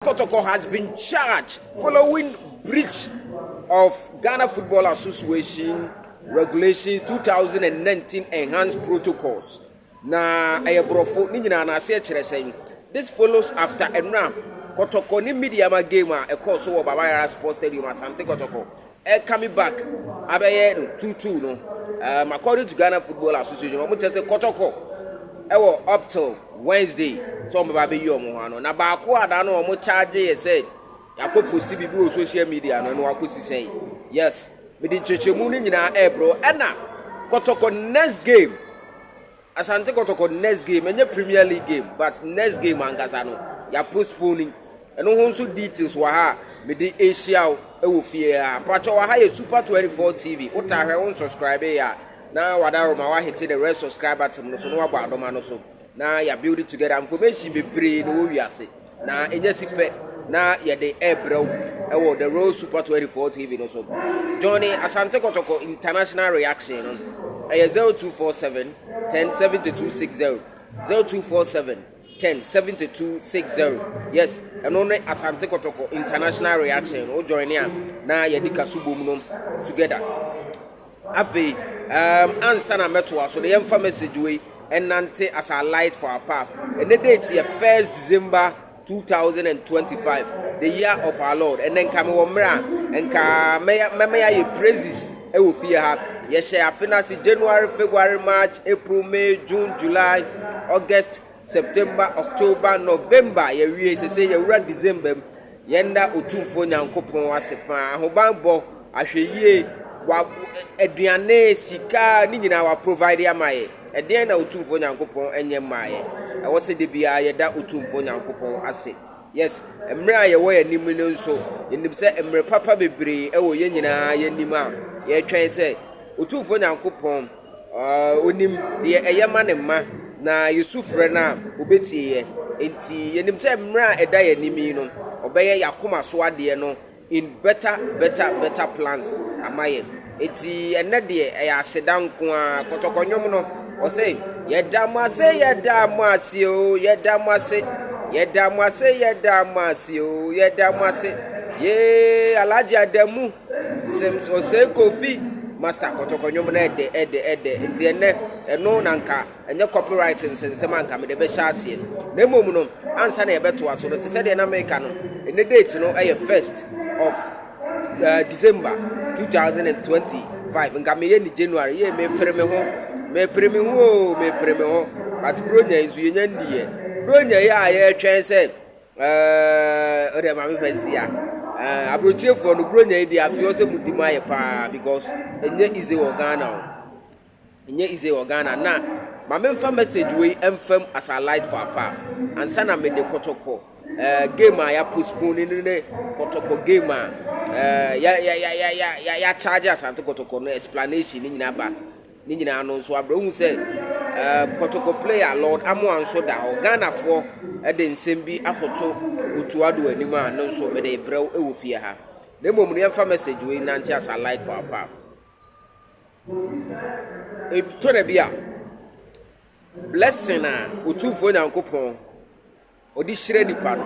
Kotoko has been charged following breach of Ghana Football Association Regulations 2019 Enhanced Protocols. Na ɛyɛ borɔfo ne nyinaa n'aseɛ kyerɛ sɛn? This follows after ɛnora Kɔtɔkɔ ne Medeama game a ɛkɔɔ so wɔ Baba Yara Sports Stadium. Asante Kɔtɔkɔ ɛ coming back abɛyɛ no 2-2 no. According to Ghana Football Association, wɔn kyerɛ sɛ Kɔtɔkɔ ɛwɔ up till Wednesday sɛ wɔn bɛba abɛyi wɔn ho ano. Na baako a da no wɔn charge yɛ sɛ yɛakɔ post biribi wɔ social media no, ɛno akɔ sisɛn. Yes, mede nkyerɛkyerɛmu no nyinaa ɛɛbrɛ. Ɛna Kɔtɔkɔ next game, Asante Kɔtɔkɔ next game, ɛnyɛ Premier League game, but next game ankasa no, yɛ postpone. Ɛno ho nso details wɔ ha a mede ahyia wo ɛwɔ fie ha. Mpatwɛ, wɔ ha yɛ Super 24 TV. Wota hwɛ wo subscribe yɛ a, na wadaroma wahit the red subscribe button no so na wabɔ adɔma no so na yɛ build it together. Information bebree na wɔ wiase na ɛnyɛ si pɛ na yɛde ɛɛbrɛ wo ɛwɔ the Royal Super 24 TV no so. Johnny Asante Kɔtɔkɔ international reaction no ɛyɛ 0247 10 72 60, 0247 10 72 60. Yes, ɛno ne Asante Kɔtɔkɔ international reaction no. Wo join a, na yɛde kaso bom no together. Afei ansa na mɛtoa so no, yɛmfa message wei ɛnante as a light for our path. Ɛnɛ date yɛ 1st December 2025, the year of our Lord. Ɛnɛ nka mewɔ mmerɛ a nka mɛmɛyɛ ayɛ praises ɛwɔ fie ha. Yɛhyɛ afe no ase January, February, March, April, May, June, July, August, September, October, November, yɛwie. Sese yɛwura December mu. Yɛnda Otumfoɔ Nyankopɔn ase paa. Ahobanbɔ, ahwɛyie wa, aduane, sika ne nyinaa wa provide ama yɛ. Ɛdeɛn na Otumfoɔ Nyankopɔn ɛnyɛ mmaa yɛ? Ɛwɔ sɛ de biara yɛda Otumfoɔ Nyankopɔn ase. Yes, mmerɛ a yɛwɔ yɛn anim no nso, yɛnim sɛ mmerɛ papa bebree ɛwɔ yɛn nyinaa yɛnim a yɛretwɛn sɛ Otumfoɔ Nyankopɔn onim deɛ ɛyɛ ma ne mma na yɛsu frɛ no a, obɛtie yɛ. Nti yɛnim sɛ mmerɛ a ɛda yɛn anim yi no, ɔbɛyɛ yɛakoma so adeɛ no in better, better, better plans ama yɛn. Nti ɛnɛ deɛ, ɛyɛ aseda nko a. Kɔtɔkɔnwom no ɔsɛ, "Yɛda mo ase, yɛda mo ase o, yɛda mo ase, yɛda mo ase, yɛda mo ase o, yɛda mo ase." Yee, Alhaji Adamu Sims Ɔsɛe Kofi Master, kɔtɔkɔnwom no ɛdɛ, ɛdɛ, ɛdɛ. Nti ɛnɛ ɛno na nka ɛnyɛ copyright nsɛnsɛm anka mede bɛhyɛ aseɛ. Na mmom no, ansa na yɛbɛtoa so no, te sɛ deɛ na meka no, ɛnɛ date no ɛyɛ 1st of December 2025. Nka meyɛ ne January yɛ. Mepere me ho, mepere me ho o, mepere me ho. But bronya yi nso yɛnya nniɛ. Bronya yi a yɛretwɛn sɛ ɔde maame fɛ nsi a aburokyerefoɔ no, bronya yi deɛ, afei ɔsɛ mu di mu ayɛ paa because ɛnyɛ easy wɔ Ghana o, ɛnyɛ easy wɔ Ghana. Na maame nfa message wei mfam as a light for our path ansa na mede Kɔtɔkɔ game a yɛ postpone no ne Kɔtɔkɔ game a ya ya ya ya ya ya ya charge Asante Kɔtɔkɔ no explanation ne nyinaa ba ne nyinaa no nso abere hu sɛ Kɔtɔkɔ player Lord Amoa nso da hɔ. Ghanafoɔ de nsɛm bi akoto Otto Addo anim a no nso mede brɛw wɔ fie ha. Na mmom no, yɛmfa message wei nante as a light for our path. Ɛtɔ da bi a, blessing a Otumfoɔ Nyankopɔn ɔde hyira nipa no,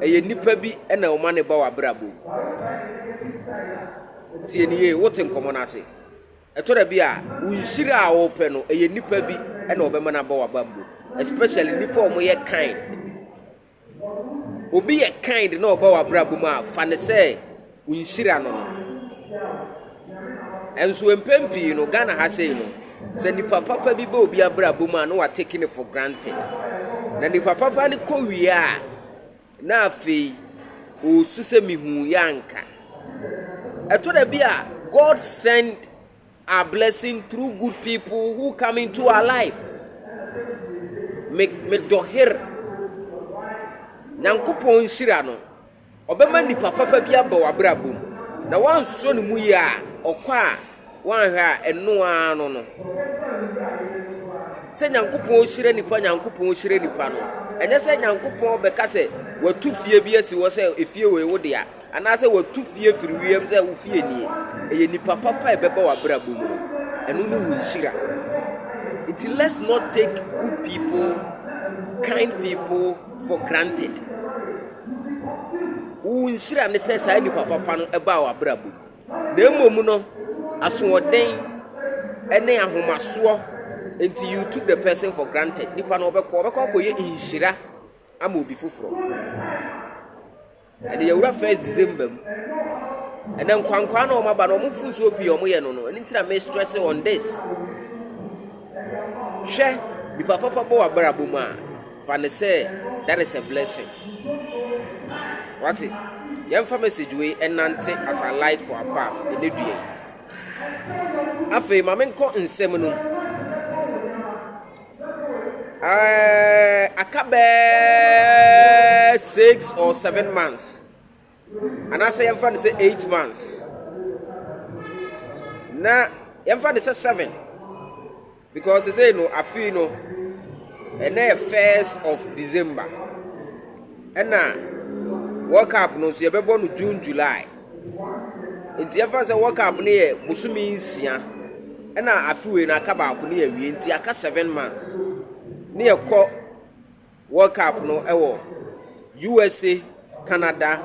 ɛyɛ nipa bi ɛna ɔma ne ba wɔ abrabɔ mu. Tie ne yie, wote nkɔmmɔ no ase. Ɛtɔ da bi a, wo nhyira a wɔpɛ no, ɛyɛ nipa bi ɛna ɔbɛma no aba wɔ abrabɔ mu, especially nipa a wɔyɛ kind. Obi yɛ kind na ɔba wɔ abrabɔ mu a, fa ne sɛ wo nhyira no. Ɛnso mpɛn pii no, Ghana ha sei no, sɛ nipa papa bi bɛ obi abrabɔ mu a, na watake it for granted. Na nipa papa no kɔ wie a, na afei ɔresu sɛ mihu yɛ anka. Ɛtɔ da bi a, God send our blessing through good people who come into our lives. Me medɔ her Nyankopɔn nhyira no, ɔbɛma nipa papa bi aba w'abrabɔ mu na wansɔ ne mu yie a, ɔkɔ a, wanhwɛ a, ɛno ara no sɛ Nyankopɔn hyira nipa. Nyankopɔn hyira nipa no, ɛnyɛ sɛ Nyankopɔn bɛka sɛ watu fie bi asi hɔ sɛ efie wei wo dea, anaasɛ watu fie firi wiem sɛ wo fie nie. Ɛyɛ nipa papa a ɛbɛba w'abrabɔ mu no, ɛno ne wo nhyira. Nti let's not take good people, kind people for granted. Wo nhyira ne sɛ saa nipa papa no baa w'abrabɔ mu. Na mmom no, asoɔden ne ahomasoɔ nti you took the person for granted. Nipa no ɔbɛkɔ, ɔbɛkɔ akɔyɛ nhyira ama obi foforɔ. Ɛnna yɛwura first December mu. Ɛnna nkwankwaa na wɔn aba no, wɔn mfomsoɔ pii a wɔyɛ no, ɛno nti na me stress on this. Hwɛ, nipa papa bɔ w'abrabɔ mu a, fa ne sɛ that is a blessing. Wate? Yɛmfa message wei ɛnante as a light for our path ɛnɛ dua yi. Afei, ma menkɔ nsɛm no mu. Aka bɛɛ 6 or 7 months anaasɛ yɛmfa no sɛ 8 months, na yɛmfa no sɛ 7, because sɛ no afei no ɛnɛ yɛ 1st of December, ɛna World Cup no nso yɛbɛbɔ no June, July. Nti yɛmfa sɛ World Cup no yɛ bosome 6, ɛna afe wei no aka baako no yɛ awie, nti aka 7 months ne yɛkɔ World Cup no ɛwɔ USA, Canada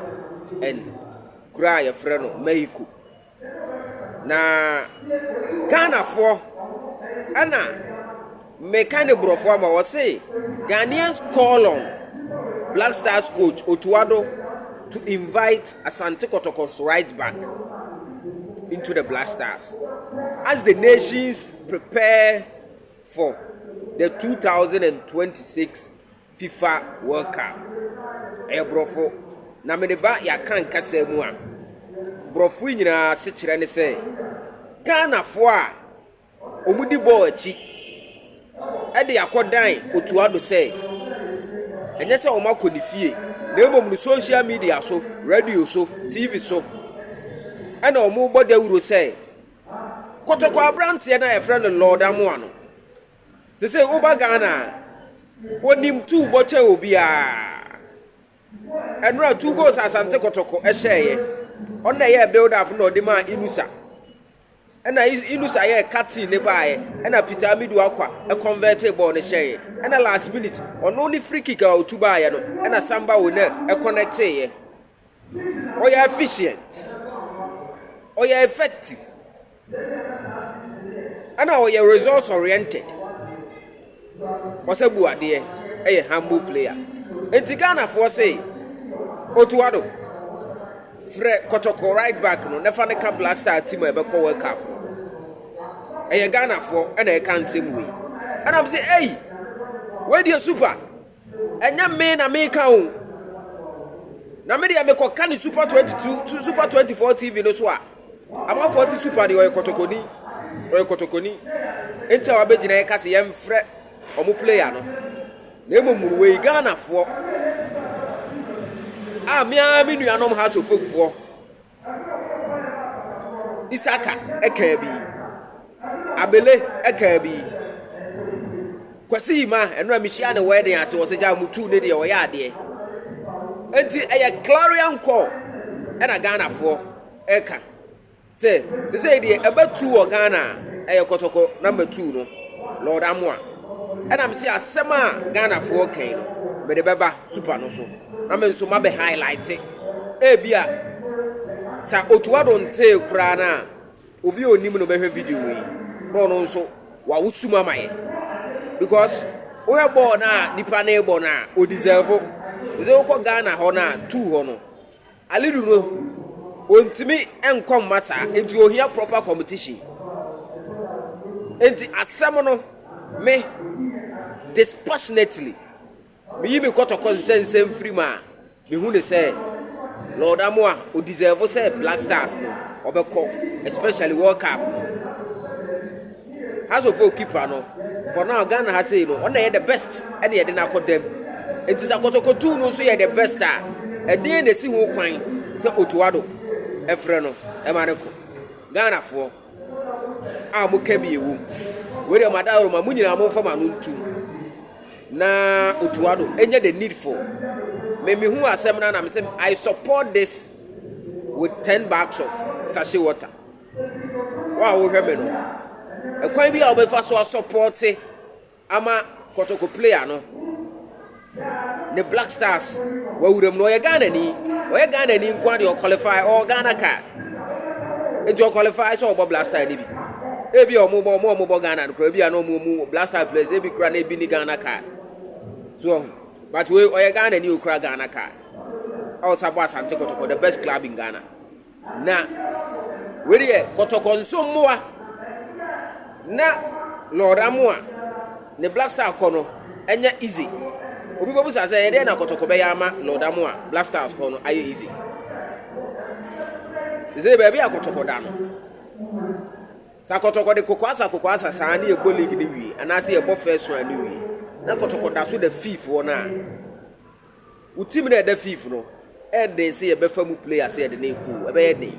and kuro a yɛfrɛ no Mexico. Na Ghanafoɔ, ɛna meka ne borɔfo ama wɔ se Ghanaians call on Black Stars coach Otto Addo to invite Asante Kotoko's right back into the Black Stars as the nations prepare for the 2026 FIFA World Cup. Ɛyɛ borɔfo na mede ba yɛaka nkasa mu a, borɔfo yi nyinaa ase kyerɛ ne sɛ Ghanafoɔ a wɔdi bɔɔl akyi ɛde akɔdan Otto Addo sɛ ɛnyɛ sɛ wɔn akɔ ne fie, na mmom no social media so, radio so, TV so, ɛna wɔn bɔ dawuro sɛ Kɔtɔkɔ aberanteɛ no a yɛfrɛ no Lord Amoa no, sese woba Ghana a, wɔnim tuu bɔ kyɛn obiara. Ɛnora two goals Asante Kɔtɔkɔ ɛhyɛɛyɛ, ɔno na ɛyɛ build up na ɔde maa Inusa, ɛna Inusa yɛ cutting ne baeɛ, ɛna Peter Amidu Akwa ɛconvert bɔɔl no hyɛeɛ, ɛna last minute ɔno ne free kick a ɔtu baeɛ no, ɛna Samba One ɛconnecteeɛ. Ɔyɛ efficient, ɔyɛ effective, ɛna ɔyɛ results oriented. Ɔsɛ bu adeɛ, ɛyɛ humble player. Nti Ghanafoɔ se Otto Addo frɛ Kɔtɔkɔ right back no nefa ne ka Black Star team a ɛbɛkɔ World Cup no. Ɛyɛ Ghanafoɔ ɛna ɛka nsɛm wei, ɛna mo sɛ ɛyi wei deɛ super. Ɛnyɛ me na meka o, na me deɛ mekɔka ne Super 22, Super 24 TV no so a, amanfoɔ se super deɛ ɔyɛ kɔtɔkɔni, ɔyɛ kɔtɔkɔni nti a wabɛgyina yɛka sɛ yɛmfrɛ ɔmo player no. Na mmom no wei Ghanafoɔ a mea me nuanom Hearts of Oakfoɔ, Isaka ɛkaa bi, Abele ɛkaa bi, Kwasi Yima ɛno a mehyia ne wedding ase wɔ sɛ gya mutu ne deɛ ɔyɛ adeɛ. Nti ɛyɛ clarion call ɛna Ghanafoɔ ɛka sɛ sɛ deɛ ɛbɛtu wɔ Ghana a, ɛyɛ Kɔtɔkɔ number 2 no, Lord Amoa. Ɛna me sɛ asɛm a Ghanafoɔ kan no, mede bɛba super no so na me nso mabɛ highlight. Ebi a sa Otto Addo ntee koraa no a, obi a onim no bɛhwɛ video yi na ɔno nso wawosum ama yɛ, because wohwɛ bɔɔl no a nipa no rebɔ no a, ɔdeserve sɛ wokɔ Ghana hɔ no a tuu hɔ no. Alidu no ontumi nkɔ mma saa, nti ohia proper competition. Nti asɛm no, me dispassionately meyi me Kɔtɔkɔ nsɛnsɛm firi mu a, mehu ne sɛ Lord Amoa ɔdeserve sɛ Black Stars no ɔbɛkɔ, especially World Cup no. Hearts of Oak keeper no, for now Ghana ha sei no, ɔno na yɛ the best, ɛna yɛde no akɔ dam. Nti sɛ Kɔtɔkɔ no nso yɛ the best a, ɛdeɛn na esi ho kwan sɛ Otto Addo ɛfrɛ no ɛma no kɔ? Ghanafoɔ a moka bi ɛwɔ mu wei deɛ, mada ma mo nyinaa momfa mo ano ntum na Otto Addo ɛnyɛ the needful. Me mehu asɛm no na me sɛ I support this with 10 bags of sachet water. Wo a wohwɛ me no, ɛkwan bi a wobɛfa so asupport ama Kɔtɔkɔ player no ne Black Stars wawura mu no, ɔyɛ Ghana ni. Ɔyɛ Ghana ni nko adeɛ, ɔqualify, ɔwɔ Ghana card. Nti ɔqualify sɛ ɔbɔ Black Star ni bi. Ebi a ɔmo bɔ, ɔmo a ɔmo bɔ Ghana no kora, ebi a na ɔmo mu Black Star players ebi kura na ebi ni Ghana card. So ɔho. But wei ɔyɛ Ghana ni, okura Ghana card. Ɔsa bɔ Asante Kɔtɔkɔ, the best club in Ghana. Na wei deɛ, Kɔtɔkɔ nso mmoa na Lord Amoa ne Black Star kɔ no ɛnyɛ easy. Obi bɛbu sa sɛ yɛdeɛ na Kɔtɔkɔ bɛyɛ ama Lord Amoa Black Stars kɔ no ayɛ easy. Sɛ baabi a Kɔtɔkɔ da no, sɛ Kɔtɔkɔ de kɔkɔ asa kɔkɔ asa saa ne yɛbɔ league no wie anaasɛ yɛbɔ first round no wie na Kɔtɔkɔ da so da fifth hɔ no a, wo team no ɛda fifth no, ɛden sɛ yɛbɛfa mu player sɛ yɛde ne kɔ, ɛbɛyɛ den.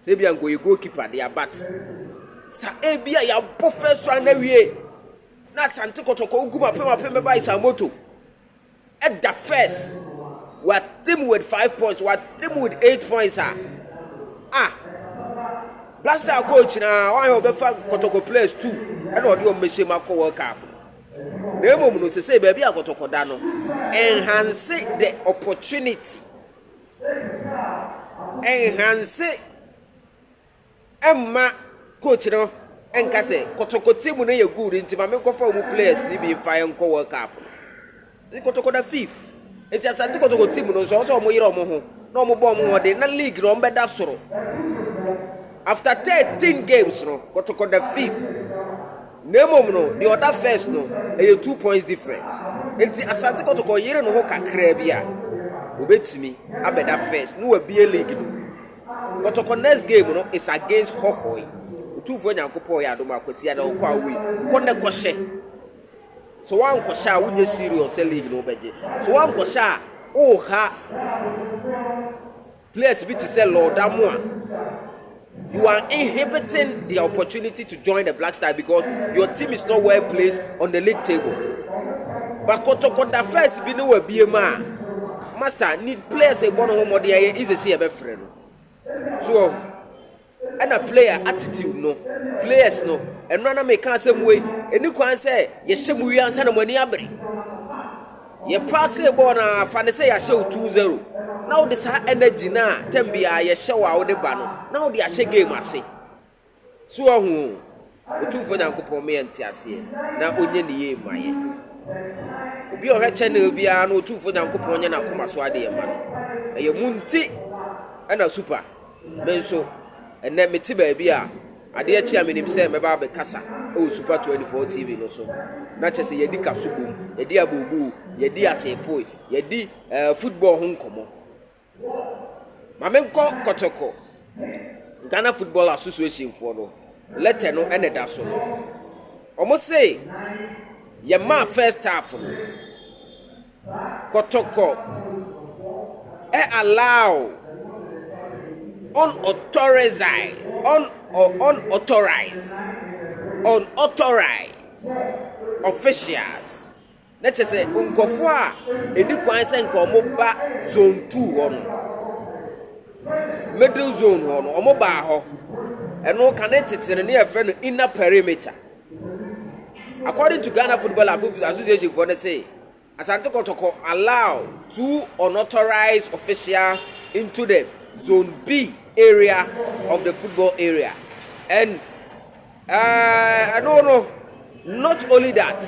Sɛ ebia nkɔ yɛ goalkeeper de abat sa, ebia yɛabɔ first round no awie na Asante Kɔtɔkɔ ogu apem apem bɛba Isamoto ɛda first, wa team with 5 points, wa team with 8 points a, ah, Black Star coach na wɔn a wɔbɛfa Kɔtɔkɔ players two ɛna ɔde wɔn bɛhyɛ mu akɔ World Cup. Na emom no, sese baabi a Kɔtɔkɔ da no enhance the opportunity, enhance ɛmma coach no ɛnka sɛ Kɔtɔkɔ team no yɛ good nti maame nkɔfa wɔn players ni bi nfa yɛn nkɔ World Cup no. Kɔtɔkɔ da fifth, nti Asante Kɔtɔkɔ team no nso, ɔsɛ wɔn yere wɔn ho na wɔn bɔ wɔn ho ɔden na league no wɔn bɛda soro. After 13 games no, Kɔtɔkɔ da fifth. Na emom no, deɛ ɔda first no ɛyɛ 2 points difference, nti Asante Kɔtɔkɔ yere ne ho kakraa bi a, obetumi abɛda first na wabie league no. Kɔtɔkɔ next game no is against Hohoe. Otumfoɔ Nyankopɔn yɛ adom akwasi ada ɔkɔ awoyi kɔ ne kɔhyɛ so. Wankɔhyɛ a, wonyɛ serious sɛ league no wobɛgye so. Wankɔhyɛ a, woha players bi te sɛ Lord Amoa. You are inhibiting the opportunity to join the Black Star because your team is not well placed on the league table. But Kɔtɔkɔ da first bi ne wabie mu a, master ni players ɛbɔ ne ho mmɔden, ɛyɛ easy sɛ yɛbɛfrɛ no so. Ɛna player attitude no, players no, ɛno na meka asɛm wei, ɛni kwan sɛ yɛhyɛ mu wie ansa na mo ani abere. Yɛpaase bɔɔl na afa ne sɛ yɛahyɛ wo 2-0 na wode saa energy no a tɛm biara yɛhyɛ wo a wode ba no na wode ahyɛ game ase so. Ɔho Otumfoɔ Nyankopɔn meyɛ nte aseɛ na ɔnyɛ ne yie ma yɛ. Obi a ɔhwɛ channel biara na Otumfoɔ Nyankopɔn nyɛ n'akoma so adeɛ ma no. Ɛyɛ mu nti ɛna super me nso ɛnɛ mete baabi a adeɛ kye a menim sɛ mɛba abɛkasa ɛwɔ Super 24 TV no so, na kyerɛ sɛ yɛdi kaso bom, yɛdi abooboo, yɛdi ateepoe, yɛdi football ho nkɔmmɔ. Maame nkɔ Kɔtɔkɔ. Ghana Football Association foɔ no letter no ɛna ɛda so no, ɔmo se yɛmaa first half no, Kɔtɔkɔ ɛ allow unauthorized un or unauthorized officials, na kyerɛ sɛ nkɔfoɔ a ɛni kwan sɛ nka ɔmo ba zone 2 hɔ no, middle zone hɔ no, ɔmo baa hɔ. Ɛno kane tete no ne yɛfrɛ no inner perimeter. According to Ghana Football Association foɔ no, say Asante Kɔtɔkɔ allow two unauthorized officials into the zone B area of the football area. And ɛno no, not only that,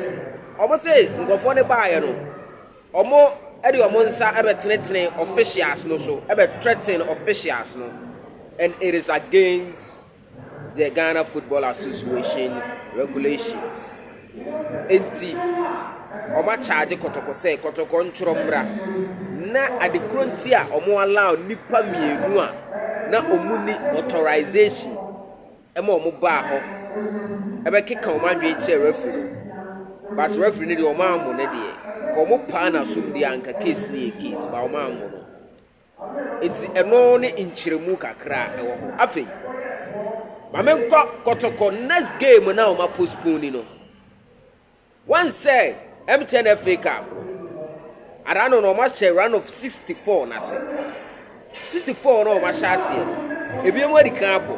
ɔmo sɛ nkɔfoɔ no baayɛ no, ɔmo ɛde ɔmo nsa ɛbɛtenetene officials no so, ɛbɛ threaten officials no, and it is against the Ghana Football Association regulations. Enti ɔmo akyagye Kɔtɔkɔ sɛ Kɔtɔkɔ ntwerɛ mmra na adekoro nti a ɔmo allow nipa mmienu a na ɔmo ni authorization ɛma ɔmo baa hɔ ɛbɛkeka ɔmo adwene kyerɛ referee no. But referee no deɛ, ɔmo ammo no deɛ, ka ɔmo paa n'asom deɛ, anka case no yɛ case ba ɔmo ammo no. Nti ɛno ne nkyerɛmu kakra a ɛwɔ hɔ. Afei maame nkɔ Kɔtɔkɔ next game na ɔmo apostpone no. Wɔn sɛ MTN FA Cup ara no na ɔmo ahyɛ round of 64 n'ase. 64 na ɔmo ahyɛ aseɛ no, ebi mu adi kan abɔ,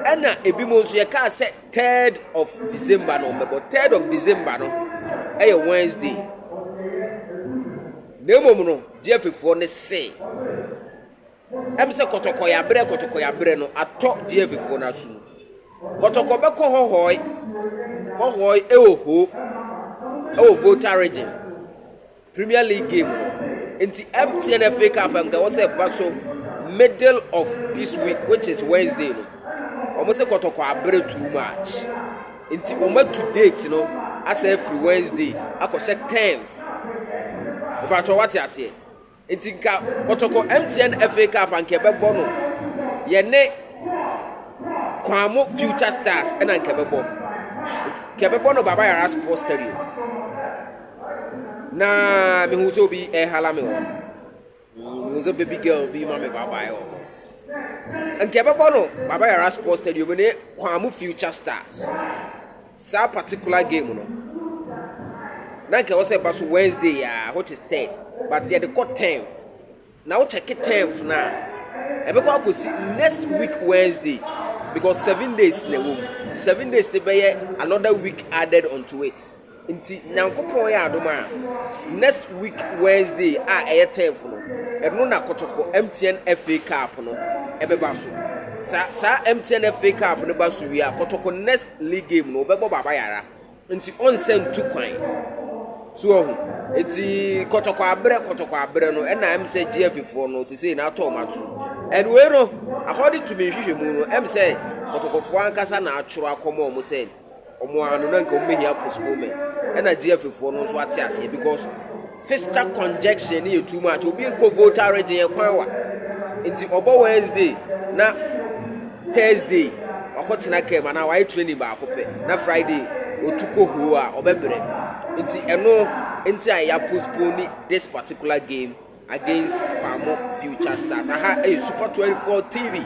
ɛna ebi mu nso yɛkaa sɛ 3rd of December na ɔmo bɛbɔ. 3rd of December no ɛyɛ Wednesday. Na emom no, GFA foɔ ne se Ɛm sɛ Kɔtɔkɔ yɛabrɛ, Kɔtɔkɔ yɛabrɛ no atɔ GFA foɔ no aso mu. Kɔtɔkɔ bɛkɔ Hɔhɔe, Hɔhɔe ɛwɔ Ho, ɛwɔ Volta Region, Premier League game no. Nti MTN FA Cup nka ɛwɔ sɛ ɛba so middle of this week, which is Wednesday no, wɔn sɛ Kɔtɔkɔ abrɛ too much, nti wɔn atu date no asɛ afiri Wednesday akɔhyɛ 10th. Ɔbɛtɔ wate aseɛ. Nti nka Kɔtɔkɔ MTN FA Cup anka ɛbɛbɔ no yɛne Kwamo Future Stars, ɛna nka ɛbɛbɔ no Baba Yara Sports Stadium. Na mehu sɛ obi ɛhala me wɔ, mehu sɛ baby girl bi ma me babae wɔ hɔ. Nka ɛbɛbɔ no Baba Yara Sports Stadium ne Kwamo Future Stars. Saa particular game no na nka ɛwɔ sɛ ɛba so Wednesday a, which is third, but yɛde kɔ 10th. Na wokyɛke 10th na ɛbɛkɔ akɔsi next week Wednesday, because 7 days na ɛwɔ mu. 7 days ne bɛyɛ another week added onto it. Nti Nyankopɔn yɛ adom a, next week Wednesday a ɛyɛ 10th no, ɛno na Kɔtɔkɔ MTN FA Cup no ɛbɛba so. Saa MTN FA Cup no ba so wie a, Kɔtɔkɔ next league game no ɔbɛbɔ Baba Yara, nti ɔnsɛ ntu kwan so ɔho. Nti Kɔtɔkɔ abrɛ, Kɔtɔkɔ abrɛ no, ɛna ɛm sɛ GFA foɔ no sese na atɔ ɔmo ato. And wei no, according to me nhwehwɛ mu no, ɛm sɛ Kɔtɔkɔfoɔ ankasa na atwerɛ akɔmɔ ɔmo sɛ ɔmo ano na nka ɔmo mehia postponement, ɛna GFA foɔ no nso ate aseɛ, because fixture congestion ne yɛ too much. Obi kɔ Volta Region, yɛ kwan wa, nti ɔbɔ Wednesday na Thursday wakɔtena kɛm anaa wayɛ training baako pɛ, na Friday otu kɔ hoo a, ɔbɛbrɛ. Nti ɛno nti a yɛ postpone this particular game against Kwamo Future Stars. Aha ɛyɛ Super 24 TV.